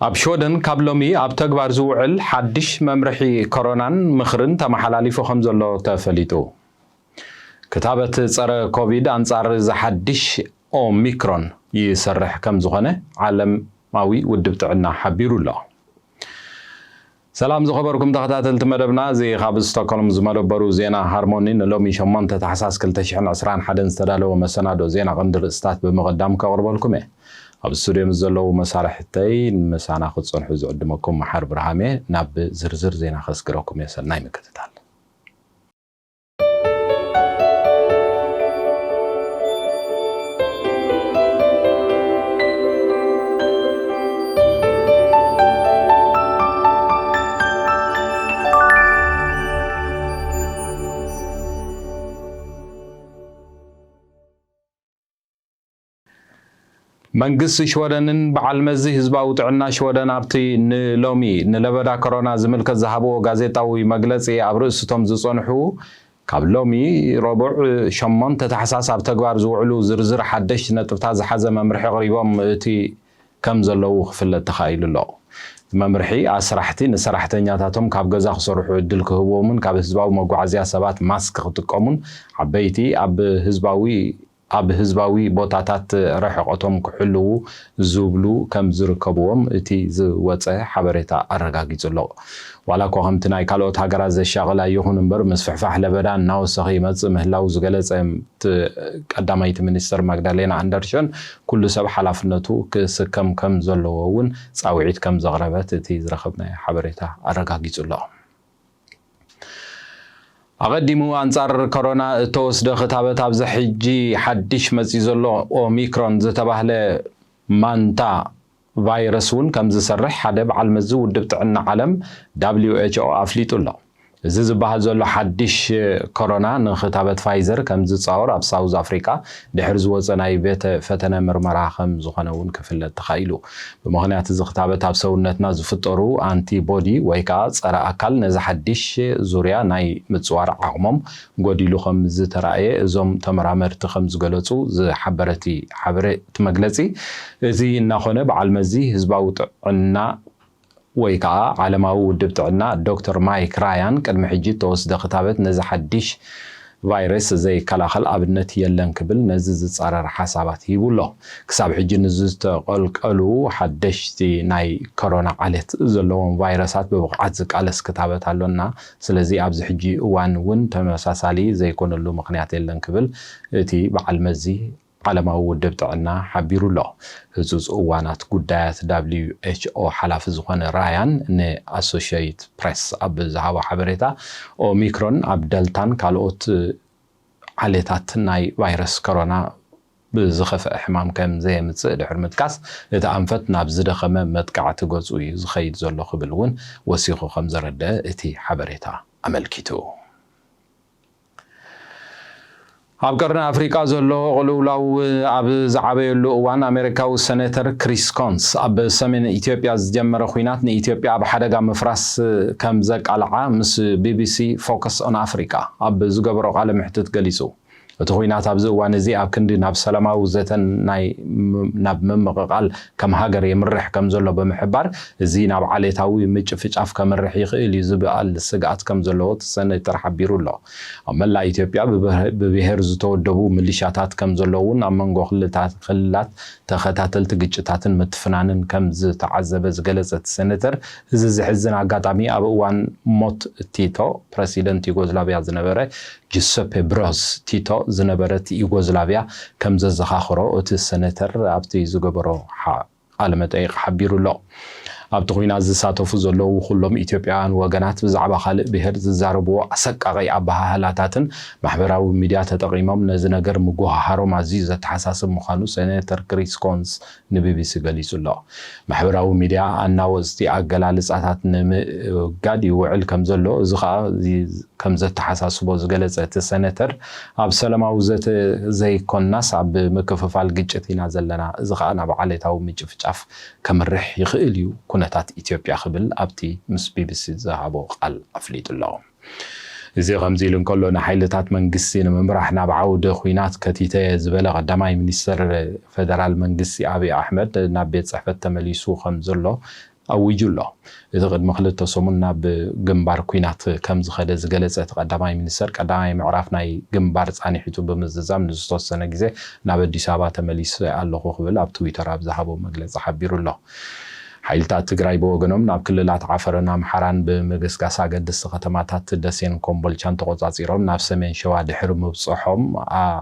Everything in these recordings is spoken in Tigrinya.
ኣብ ሽወደን ካብ ሎሚ ኣብ ተግባር ዝውዕል ሓድሽ መምርሒ ኮሮናን ምኽርን ተመሓላሊፉ ከም ዘሎ ተፈሊጡ። ክታበት ጸረ ኮቪድ ኣንጻር እዚ ሓድሽ ኦሚክሮን ይሰርሕ ከም ዝኾነ ዓለማዊ ውድብ ጥዕና ሓቢሩ ኣሎ። ሰላም ዝኸበርኩም ተኸታተልቲ መደብና፣ እዚ ካብ ስቶክሆልም ዝመደበሩ ዜና ሃርሞኒ ንሎሚ ሸሞንተ ታሕሳስ ክልተ ሽሕን ዕስራን ሓደን ዝተዳለወ መሰናዶ ዜና ቀንዲ ርእስታት ብምቕዳም ከቕርበልኩም እየ። ኣብ ስቱድዮ ምስ ዘለዉ መሳርሕተይ ምሳና ክትጸንሑ ዝዕድመኩም መሓር ብርሃም እየ። ናብ ዝርዝር ዜና ከስግረኩም እየ። ሰናይ ምክትታል። መንግስቲ ሽወደንን በዓል መዚ ህዝባዊ ጥዕና ሽወደን ኣብቲ ንሎሚ ንለበዳ ኮሮና ዝምልከት ዝሃብዎ ጋዜጣዊ መግለጺ ኣብ ርእስቶም ዝጸንሑ፣ ካብ ሎሚ ረቡዕ ሸሞንተ ታሕሳስ ኣብ ተግባር ዝውዕሉ ዝርዝር ሓደሽቲ ነጥብታት ዝሓዘ መምርሒ ኣቕሪቦም እቲ ከም ዘለዉ ክፍለጥ ተኻኢሉ ኣሎ። እቲ መምርሒ ኣስራሕቲ ንሰራሕተኛታቶም ካብ ገዛ ክሰርሑ ዕድል ክህብዎምን ካብ ህዝባዊ መጓዓዝያ ሰባት ማስክ ክጥቀሙን ዓበይቲ ኣብ ህዝባዊ ኣብ ህዝባዊ ቦታታት ርሕቐቶም ክሕልዉ ዝብሉ ከም ዝርከብዎም እቲ ዝወጸ ሓበሬታ ኣረጋጊጹ ኣሎ። ዋላ እኳ ከምቲ ናይ ካልኦት ሃገራት ዘሻቕል ኣይኹን እምበር፣ ምስፍሕፋሕ ለበዳ እናወሰኸ ይመጽእ ምህላዉ ዝገለጸ ቀዳማይቲ ሚኒስትር ማግዳሌና ኣንደርሸን፣ ኩሉ ሰብ ሓላፍነቱ ክስከም ከም ዘለዎ እውን ጻውዒት ከም ዘቕረበት እቲ ዝረኸብናዮ ሓበሬታ ኣረጋጊጹ ኣሎ። ኣቐዲሙ ኣንጻር ኮሮና እተወስደ ክታበት፣ ኣብዚ ሕጂ ሓድሽ መጺኡ ዘሎ ኦሚክሮን ዝተባህለ ማንታ ቫይረስ እውን ከም ዝሰርሕ ሓደ በዓል መዚ ውድብ ጥዕና ዓለም፣ ደብሊው ኤች ኦ፣ ኣፍሊጡ ኣሎ። እዚ ዝበሃል ዘሎ ሓድሽ ኮሮና ንክታበት ፋይዘር ከም ዝጻወር ኣብ ሳውዝ ኣፍሪቃ ድሕሪ ዝወጸ ናይ ቤተ ፈተነ ምርመራ ከም ዝኾነ እውን ክፍለጥ ተኻኢሉ። ብምኽንያት እዚ ክታበት ኣብ ሰውነትና ዝፍጠሩ ኣንቲቦዲ ወይ ከዓ ጸረ ኣካል ነዚ ሓድሽ ዙርያ ናይ ምጽዋር ዓቕሞም ጎዲሉ ከም ዝተራእየ እዞም ተመራመርቲ ከም ዝገለጹ ዝሓበረ እቲ ሓበረ-፣ እቲ መግለጺ፣ እዚ እናኾነ በዓል መዚ ህዝባዊ ጥዕና ወይ ከዓ ዓለማዊ ውድብ ጥዕና ዶክተር ማይክ ራያን ቅድሚ ሕጂ እተወስደ ክታበት ነዚ ሓድሽ ቫይረስ ዘይከላኸል ኣብነት የለን ክብል ነዚ ዝጻረር ሓሳባት ሂቡ ኣሎ። ክሳብ ሕጂ ንዝተቐልቀሉ ሓደሽቲ ናይ ኮሮና ዓሌት ዘለዎም ቫይረሳት ብብቕዓት ዝቃለስ ክታበት ኣሎና። ስለዚ ኣብዚ ሕጂ እዋን እውን ተመሳሳሊ ዘይኮነሉ ምኽንያት የለን ክብል እቲ በዓል መዚ ዓለማዊ ውድብ ጥዕና ሓቢሩ ኣሎ። ህጹጽ እዋናት ጉዳያት ደብሊው ኤች ኦ ሓላፊ ዝኾነ ራያን ንኣሶሽየትድ ፕሬስ ኣብ ዝሃቦ ሓበሬታ፣ ኦሚክሮን ኣብ ደልታን ካልኦት ዓሌታት ናይ ቫይረስ ኮሮና ብዝኸፍአ ሕማም ከም ዘየምጽእ ድሕሪ ምጥቃስ፣ እቲ ኣንፈት ናብ ዝደኸመ መጥቃዕቲ ገጹ እዩ ዝኸይድ ዘሎ ክብል እውን ወሲኹ ከም ዘረደአ እቲ ሓበሬታ ኣመልኪቱ። ኣብ ቀርኒ ኣፍሪቃ ዘሎ ቅልውላው ኣብ ዝዓበየሉ እዋን፣ ኣሜሪካዊ ሴኔተር ክሪስ ኮንስ ኣብ ሰሜን ኢትዮጵያ ዝጀመረ ኲናት ንኢትዮጵያ ኣብ ሓደጋ ምፍራስ ከም ዘቃልዓ ምስ ቢቢሲ ፎከስ ኦን ኣፍሪቃ ኣብ ዝገበሮ ቃለ መሕትት ገሊጹ። እቲ ኲናት ኣብዚ እዋን እዚ ኣብ ክንዲ ናብ ሰላማዊ ዘተን ናይ ም-፣ ናብ ምምቕቓል ከም ሃገር የምርሕ ከም ዘሎ ብምሕባር፣ እዚ ናብ ዓሌታዊ ምጭፍጫፍ ከምርሕ ይኽእል እዩ ዝበሃል ስግኣት ከም ዘለዎ እቲ ሴኔተር ሓቢሩ ኣሎ። ኣብ መላእ ኢትዮጵያ ብብህ-፣ ብብሄር ዝተወደቡ ሚሊሻታት ከም ዘለዉን ኣብ መንጎ ክልታት-፣ ክልላት ተኸታተልቲ ግጭታትን ምትፍናንን ከም ዝተዓዘበ ዝገለጸ እቲ ሴኔተር፣ እዚ ዘሕዝን ኣጋጣሚ ኣብ እዋን ሞት ቲቶ፣ ፕረሲደንት ዩጎዝላቪያ ዝነበረ ጁሰፔ ብሮዝ ቲቶ ዝነበረት ዩጎዝላቪያ ከም ዘዘኻኽሮ እቲ ሴኔተር ኣብቲ ዝገበሮ ሓ-፣ ቃለ መጠይቕ ሓቢሩ ኣሎ። ኣብቲ ኲናት ዝሳተፉ ዘለዉ ኩሎም ኢትዮጵያውያን ወገናት ብዛዕባ ካልእ ብሄር ዝዛረብዎ ኣሰቃቒ ኣበሃህላታትን ማሕበራዊ ሚድያ ተጠቒሞም ነዚ ነገር ምጉሃሃሮም ኣዝዩ ዘተሓሳስብ ምዃኑ ሴኔተር ክሪስ ኮንስ ንቢቢሲ ገሊጹ ኣሎ። ማሕበራዊ ሚድያ ኣናወጽቲ ኣገላልጻታት ንምእጋድ ይውዕል ከም ዘሎ፣ እዚ ኸኣ እዚ ከም ዘተሓሳስቦ ዝገለጸ እቲ ሴኔተር፣ ኣብ ሰላማዊ ዘተ ዘይኮናስ ኣብ ምክፍፋል ግጭት ኢና ዘለና፣ እዚ ኸኣ ናብ ዓሌታዊ ምጭፍጫፍ ከምርሕ ይኽእል እዩ ኩነታት ኢትዮጵያ ክብል ኣብቲ ምስ ቢቢሲ ዝሃቦ ቃል ኣፍሊጡ ኣሎ። እዚ ከምዚ ኢሉ እንከሎ፣ ንሓይልታት መንግስቲ ንምምራሕ ናብ ዓውደ ኲናት ከቲተ ዝበለ ቀዳማይ ሚኒስተር ፌደራል መንግስቲ ኣብይ ኣሕመድ ናብ ቤት ጽሕፈት ተመሊሱ ከም ዘሎ ኣዊጁ ኣሎ። እቲ ቅድሚ ክልተ ሰሙን ናብ ግንባር ኲናት ከም ዝኸደ ዝገለጸ እቲ ቀዳማይ ሚኒስተር፣ ቀዳማይ ምዕራፍ ናይ ግንባር ጻኒሒቱ ብምዝዛም ንዝተወሰነ ግዜ ናብ ኣዲስ ኣበባ ተመሊሰ ኣለኹ ክብል ኣብ ትዊተር ኣብ ዝሃቦ መግለጺ ሓቢሩ ኣሎ። ሓይልታት ትግራይ ብወገኖም ናብ ክልላት ዓፈርን ኣምሓራን ብምግስጋስ ኣገደስቲ ከተማታት ደሴን ኮምቦልቻን ተቆጻጺሮም ናብ ሰሜን ሸዋ ድሕሪ ምብጽሖም፣ ኣ-፣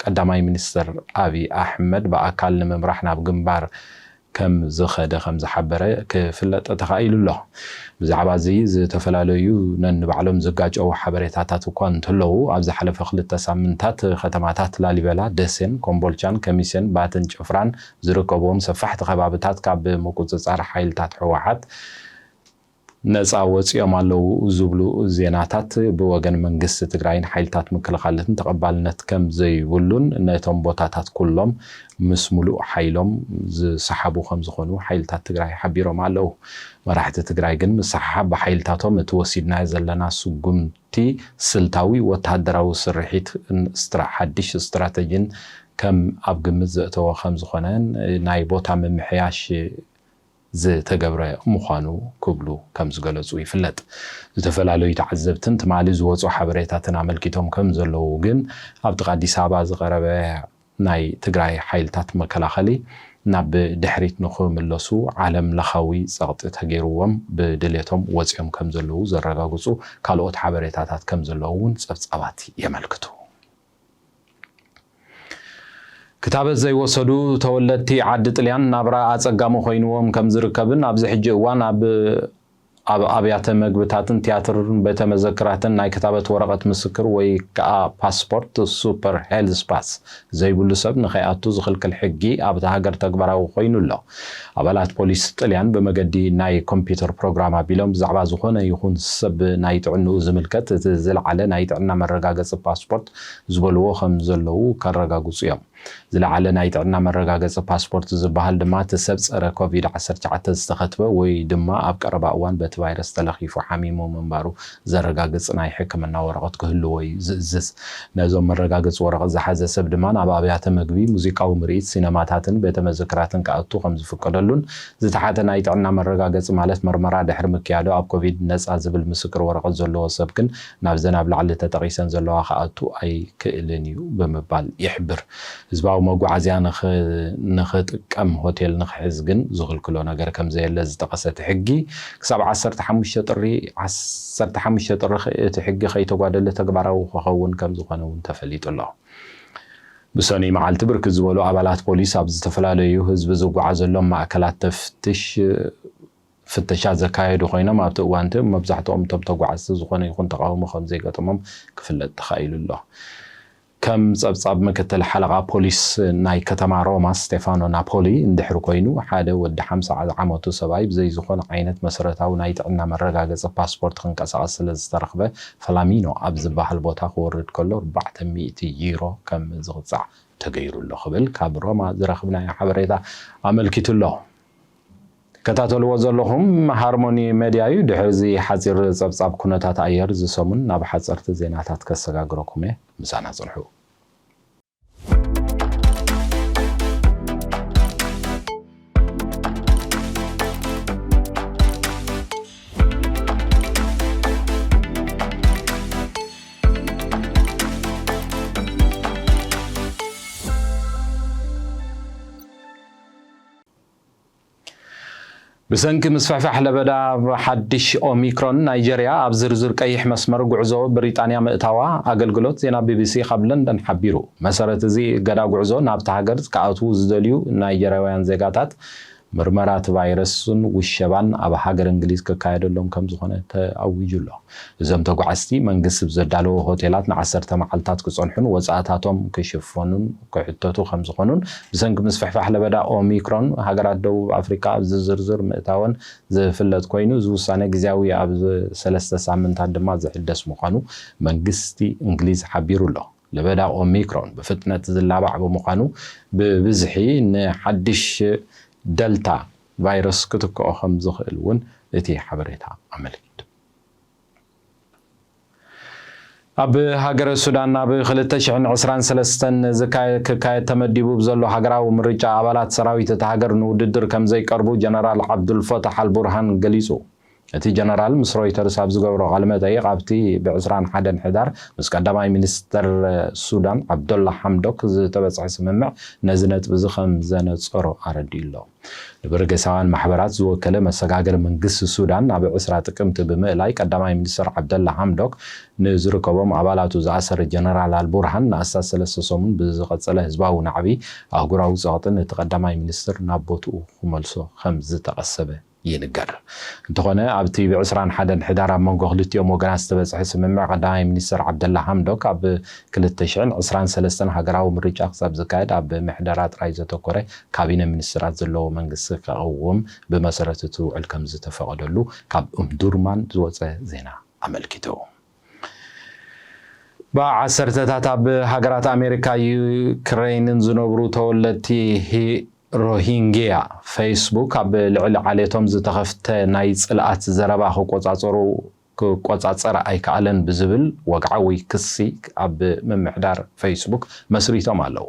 ቀዳማይ ሚኒስትር ኣብይ ኣሕመድ ብኣካል ንምምራሕ ናብ ግንባር ከም ዝኸደ ከም ዝሓበረ ክፍለጥ ተኻኢሉ ኣሎ። ብዛዕባ እዚ ዝተፈላለዩ ነንባዕሎም ዝጋጨዉ ሓበሬታታት እኳ እንተለዉ፣ ኣብ ዝሓለፈ ክልተ ሳምንታት ከተማታት ላሊበላ፣ ደሴን ኮምቦልቻን ከሚሴን ባትን ጭፍራን ዝርከብዎም ሰፋሕቲ ከባብታት ካብ ምቁጽጻር ሓይልታት ህወሓት ነጻ ወጺኦም ኣለዉ ዝብሉ ዜናታት ብወገን መንግስቲ ትግራይን ሓይልታት ምክልኻልን ተቐባልነት ከም ዘይብሉን ነቶም ቦታታት ኩሎም ምስ ሙሉእ ሓይሎም ዝሰሓቡ ከም ዝኾኑ ሓይልታት ትግራይ ሓቢሮም ኣለዉ። መራሕቲ ትግራይ ግን ምስሕሓብ ብሓይልታቶም እቲ ወሲድናዮ ዘለና ስጉምቲ ስልታዊ ወተሃደራዊ ስርሒት ስትራ-፣ ሓድሽ ስትራተጂን ከም ኣብ ግምት ዘእተወ ከም ዝኾነን ናይ ቦታ ምምሕያሽ ዝተገብረ ምዃኑ ክብሉ ከም ዝገለጹ ይፍለጥ። ዝተፈላለዩ ተዓዘብትን ትማሊ ዝወጹ ሓበሬታትን ኣመልኪቶም ከም ዘለዉ ግን፣ ኣብ ጥቓ ኣዲስ ኣበባ ዝቐረበ ናይ ትግራይ ሓይልታት መከላኸሊ ናብ ድሕሪት ንኽምለሱ ዓለም ለኻዊ ጸቕጢ ተገይርዎም ብድሌቶም ወጺኦም ከም ዘለዉ ዘረጋግጹ ካልኦት ሓበሬታታት ከም ዘለዉ እውን ጸብጻባት የመልክቱ። ክታበት ዘይወሰዱ ተወለድቲ ዓዲ ጥልያን ናብራ ኣጸጋሚ ኮይንዎም ከም ዝርከብን ኣብዚ ሕጂ እዋን ኣብ፣ ኣብ ኣብያተ መግብታትን ቲያትርን ቤተ መዘክራትን ናይ ክታበት ወረቐት ምስክር ወይ ከኣ ፓስፖርት ሱፐር ሄልዝ ፓስ ዘይብሉ ሰብ ንኸይኣቱ ዝኽልክል ሕጊ ኣብታ ሃገር ተግባራዊ ኮይኑ ኣሎ። ኣባላት ፖሊስ ጥልያን ብመገዲ ናይ ኮምፒውተር ፕሮግራም ኣቢሎም ብዛዕባ ዝኾነ ይኹን ሰብ ናይ ጥዕንኡ ዝምልከት እቲ ዝለዓለ ናይ ጥዕና መረጋገጺ ፓስፖርት ዝበልዎ ከም ዘለዉ ከረጋግጹ እዮም። ዝለዓለ ናይ ጥዕና መረጋገጺ ፓስፖርት ዝበሃል ድማ እቲ ሰብ ጸረ ኮቪድ ዓሰርተ ትሽዓተ ዝተኸትበ ወይ ድማ ኣብ ቀረባ እዋን በቲ ቫይረስ ተለኺፉ ሓሚሙ ምንባሩ ዘረጋግጽ ናይ ሕክምና ወረቐት ክህልዎ እዩ ዝእዝዝ። ነዞም መረጋገጺ ወረቐት ዝሓዘ ሰብ ድማ ናብ ኣብያተ መግቢ፣ ሙዚቃዊ ምርኢት፣ ሲነማታትን ቤተ መዘክራትን ክኣቱ ከም ዝፍቀደሉን ዝተሓተ ናይ ጥዕና መረጋገጺ ማለት መርመራ ድሕሪ ምክያዱ ኣብ ኮቪድ ነጻ ዝብል ምስክር ወረቐት ዘለዎ ሰብ ግን ናብዘን ኣብ ላዕሊ ተጠቒሰን ዘለዋ ክኣቱ ኣይክእልን እዩ ብምባል ይሕብር። ህዝባዊ መጓዓዝያ ንኽ-፣ ንኽጥቀም ሆቴል ንኽሕዝ ግን ዝኽልክሎ ነገር ከም ዘየለ ዝጠቐሰ እቲ ሕጊ፣ ክሳብ ዓሰርተ ሓሙሽተ ጥሪ፣ ዓሰርተ ሓሙሽተ ጥሪ ኸ-፣ እቲ ሕጊ ከይተጓደለ ተግባራዊ ክኸውን ከም ዝኾነ እውን ተፈሊጡ ኣሎ። ብሰኑይ መዓልቲ ብርክት ዝበሉ ኣባላት ፖሊስ ኣብ ዝተፈላለዩ ህዝቢ ዝጓዓዘሎም ማእከላት ተፍትሽ ፍተሻ ዘካየዱ ኮይኖም፣ ኣብቲ እዋን እቲ መብዛሕትኦም እቶም ተጓዓዝቲ ዝኾነ ይኹን ተቃውሞ ከም ዘይገጠሞም ክፍለጥ ተኻኢሉ ኣሎ። ከም ጸብጻብ ምክትል ሓለቓ ፖሊስ ናይ ከተማ ሮማ ስቴፋኖ ናፖሊ እንድሕሪ ኮይኑ፣ ሓደ ወዲ ሓምሳ ዓመቱ ሰብኣይ ብዘይ ዝኾነ ዓይነት መሰረታዊ ናይ ጥዕና መረጋገጺ ፓስፖርት ክንቀሳቐስ ስለ ዝተረኽበ፣ ፈላሚኖ ኣብ ዝበሃል ቦታ ክወርድ ከሎ ኣርባዕተ ሚእቲ ዩሮ ከም ዝቕጻዕ ተገይሩ ኣሎ ክብል ካብ ሮማ ዝረኽብናዮ ሓበሬታ ኣመልኪቱ ኣሎ። ከታተልዎ ዘለኹም ሃርሞኒ ሜድያ እዩ። ድሕሪ እዚ ሓጺር ጸብጻብ ኩነታት ኣየር ዝሰሙን ናብ ሓጸርቲ ዜናታት ከሰጋግረኩም እየ። ምሳና ጽንሑ። ብሰንኪ ምስፍሕፋሕ ለበዳ ሓድሽ ኦሚክሮን ናይጀርያ ኣብ ዝርዝር ቀይሕ መስመር ጉዕዞ ብሪጣንያ ምእታዋ ኣገልግሎት ዜና ቢቢሲ ካብ ለንደን ሓቢሩ። መሰረት እዚ እገዳ ጉዕዞ ናብታ ሃገር ክኣትዉ ዝደልዩ ናይጀርያውያን ዜጋታት ምርመራ እቲ ቫይረስን ውሸባን ኣብ ሃገር እንግሊዝ ክካየደሎም ከም ዝኾነ ተኣዊጁ ኣሎ። እዞም ተጓዓዝቲ መንግስቲ ብዘዳለዎ ሆቴላት ንዓሰርተ መዓልታት ክጸንሑን ወጻእታቶም ክሽፈኑን ክሕተቱ ከም ዝኾኑን፣ ብሰንኪ ምስፍሕፋሕ ለበዳ ኦሚክሮን ሃገራት ደቡብ ኣፍሪካ ኣብዚ ዝርዝር ምእታወን ዝፍለጥ ኮይኑ፣ እዚ ውሳነ ግዝያዊ ኣብ ሰለስተ ሳምንታት ድማ ዝሕደስ ምዃኑ መንግስቲ እንግሊዝ ሓቢሩ ኣሎ። ለበዳ ኦሚክሮን ብፍጥነት ዝላባዕ ብምዃኑ፣ ብብዝሒ ንሓድሽ ደልታ ቫይረስ ክትክኦ ከም ዝኽእል እውን እቲ ሓበሬታ ኣመልኪቱ። ኣብ ሃገረ ሱዳን ኣብ ክልተ ሽሕን ዕስራን ሰለስተን ዝካየ-፣ ክካየድ ተመዲቡ ብዘሎ ሃገራዊ ምርጫ ኣባላት ሰራዊት እታ ሃገር ንውድድር ከም ዘይቀርቡ ጀነራል ዓብዱልፈታሕ ኣልቡርሃን ገሊጹ። እቲ ጀነራል ምስ ሮይተርስ ኣብ ዝገብሮ ቃለ መጠይቕ ኣብቲ ብ ዕስራን ሓደን ሕዳር ምስ ቀዳማይ ሚኒስተር ሱዳን ዓብደላ ሓምዶክ ዝተበጽሐ ስምምዕ ነዚ ነጥቢ እዚ ከም ዘነጸሮ ኣረዲኡ ኣሎ። ንበርገሳውያን ማሕበራት ዝወከለ መሰጋገሪ መንግስቲ ሱዳን ናብ ዕስራ ጥቅምቲ ብምእላይ ቀዳማይ ሚኒስተር ዓብደላ ሓምዶክ ንዝርከቦም ኣባላቱ ዝኣሰረ ጀነራል ኣልቡርሃን ንኣስታት ሰለስተ ሰሙን ብዝቐጸለ ህዝባዊ ናዕቢ ኣህጉራዊ ጸቕጥን እቲ ቀዳማይ ሚኒስትር ናብ ቦትኡ ክመልሶ ከም ዝተቐሰበ ይንገር። እንተኾነ ኣብቲ ብ ዕስራን ሓደን ሕዳር ኣብ መንጎ ክልቲኦም ወገናት ዝተበጽሐ ስምምዕ ቀዳማይ ሚኒስትር ዓብደላ ሓምዶክ ኣብ ክልተ ሽሕን ዕስራን ሰለስተን ሃገራዊ ምርጫ ክሳብ ዝካየድ ኣብ ምሕደራ ጥራይ ዘተኮረ ካቢነ ሚኒስትራት ዘለዎ መንግስቲ ከቕውም ብመሰረት እቲ ውዕል ከም ዝተፈቐደሉ ካብ ኡምዱርማን ዝወጸ ዜና ኣመልኪቱ። ብዓሰርተታት ኣብ ሃገራት ኣሜሪካ ዩክሬንን ዝነብሩ ተወለድቲ ሂ-፣ ሮሂንግያ ፌስቡክ ኣብ ልዕሊ ዓሌቶም ዝተኸፍተ ናይ ጽልኣት ዘረባ ክቆጻጸሩ፣ ክቆጻጸር ኣይከኣለን ብዝብል ወግዓዊ ክሲ ኣብ ምምሕዳር ፌስቡክ መስሪቶም ኣለዉ።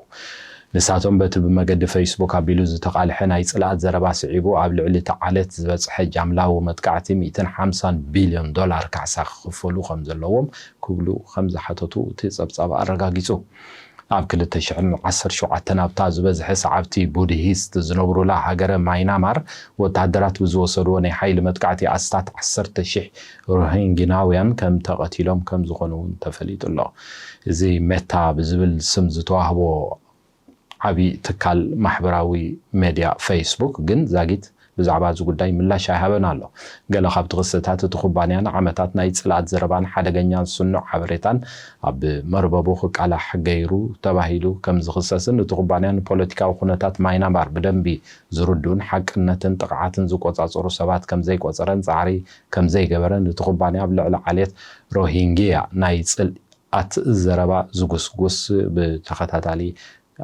ንሳቶም በቲ ብመገዲ ፌስቡክ ኣቢሉ ዝተቓልሐ ናይ ጽልኣት ዘረባ ስዒቡ ኣብ ልዕሊ እቲ ዓሌት ዝበጽሐ ጃምላዊ መጥቃዕቲ ሚእትን ሓምሳን ቢልዮን ዶላር ካሕሳ ክኽፈሉ ከም ዘለዎም ክብሉ ከም ዝሓተቱ እቲ ጸብጻብ ኣረጋጊጹ። ኣብ ክልተ ሽሕን ዓሰርተ ሸውዓተን ኣብታ ዝበዝሐ ሰዓብቲ ቡድሂስት ዝነብሩላ ሃገረ ማይናማር ወተሃደራት ብዝወሰድዎ ናይ ሓይሊ መጥቃዕቲ ኣስታት ዓሰርተ ሺሕ ሮሂንጊናውያን ከም ተቐቲሎም ከም ዝኾኑ እውን ተፈሊጡ ኣሎ። እዚ ሜታ ብዝብል ስም ዝተዋህቦ ዓቢ ትካል ማሕበራዊ ሜድያ ፌስቡክ ግን ዛጊት ብዛዕባ እዚ ጉዳይ ምላሽ ኣይሃበን ኣሎ። ገለ ካብቲ ክስታት እቲ ኩባንያ ንዓመታት ናይ ጽልኣት ዘረባን ሓደገኛን ስኑዕ ሓበሬታን ኣብ መርበቡ ክቃላሕ ገይሩ ተባሂሉ ከም ዝኽሰስን እቲ ኩባንያ ንፖለቲካዊ ኩነታት ማይናማር ብደንቢ ዝርድኡን ሓቅነትን ጥቕዓትን ዝቆጻጸሩ ሰባት ከም ዘይቆጸረን ጻዕሪ ከም ዘይገበረን እቲ ኩባንያ ኣብ ልዕሊ ዓሌት ሮሂንግያ ናይ ጽልኣት ዘረባ ዝጉስጉስ ብተኸታታሊ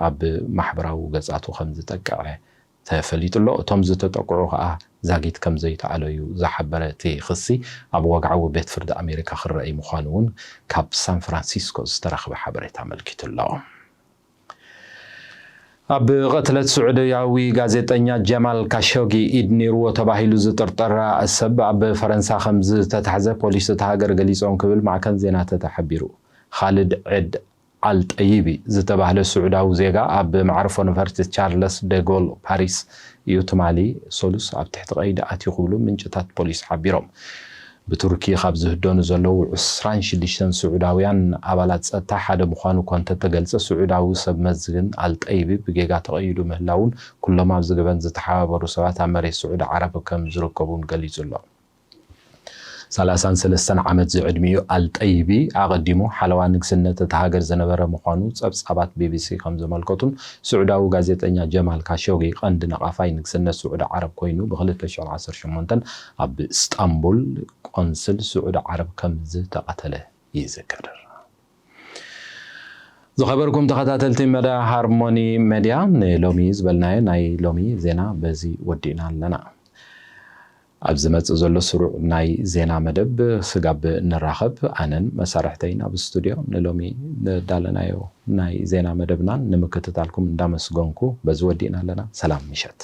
ኣብ ማሕበራዊ ገጻቱ ከም ዝጠቅዐ ተፈሊጡ ኣሎ። እቶም ዝተጠቅዑ ከኣ ዛጊት ከም ዘይተኣለዩ ዝሓበረ እቲ ክሲ ኣብ ወግዓዊ ቤት ፍርዲ ኣሜሪካ ክረኣይ ምዃኑ እውን ካብ ሳን ፍራንሲስኮ ዝተረኽበ ሓበሬታ ኣመልኪቱ ኣሎ። ኣብ ቅትለት ስዑድያዊ ጋዜጠኛ ጀማል ካሾጊ ኢድ ነይርዎ ተባሂሉ ዝጥርጠር ሰብ ኣብ ፈረንሳ ከም ዝተታሕዘ ፖሊስ እታ ሃገር ገሊጾም ክብል ማዕከን ዜና ተተ ሓቢሩ። ኻልድ ዕድ ኣልጠይቢ ዝተባህለ ስዑዳዊ ዜጋ ኣብ መዕርፎ ነፈርቲ ቻርለስ ደጎል ፓሪስ እዩ ትማሊ ሰሉስ ኣብ ትሕቲ ቀይዲ ኣትዩ ክብሉ ምንጭታት ፖሊስ ሓቢሮም። ብቱርኪ ካብ ዝህደኑ ዘለዉ ዕስራን ሽዱሽተን ስዑዳውያን ኣባላት ጸጥታ ሓደ ምዃኑ እኳ እንተተገልጸ፣ ስዑዳዊ ሰብ መዚ ግን ኣልጠይቢ ብጌጋ ተቐይዱ ምህላውን ኩሎም ኣብዚ ገበን ዝተሓባበሩ ሰባት ኣብ መሬት ስዑዲ ዓረብ ከም ዝርከቡን ገሊጹ ኣሎ። ሰላሳን ሰለስተን ዓመት ዝዕድሚኡ ኣልጠይቢ ኣቐዲሙ ሓለዋ ንግስነት እታ ሃገር ዝነበረ ምዃኑ ጸብጻባት ቢቢሲ ከም ዘመልከቱን ስዑዳዊ ጋዜጠኛ ጀማል ካሾጊ ቀንዲ ነቓፋይ ንግስነት ስዑዲ ዓረብ ኮይኑ ብ ክልተ ሽሕን ዓሰርተ ሸሞንተን ኣብ እስጣንቡል ቆንስል ስዑዲ ዓረብ ከም ዝተቐተለ ይዝከር። ዝኸበርኩም ተኸታተልቲ መዳ ሃርሞኒ ሜድያ፣ ንሎሚ ዝበልናዮ ናይ ሎሚ ዜና በዚ ወዲእና ኣለና። ኣብ ዝመጽእ ዘሎ ስሩዕ ናይ ዜና መደብ ስጋብ ንራኸብ፣ ኣነን መሳርሕተይን ኣብ ስቱድዮ ንሎሚ ዘዳለናዮ ናይ ዜና መደብናን ንምክትታልኩም እንዳመስገንኩ በዚ ወዲእና ኣለና። ሰላም ምሸት።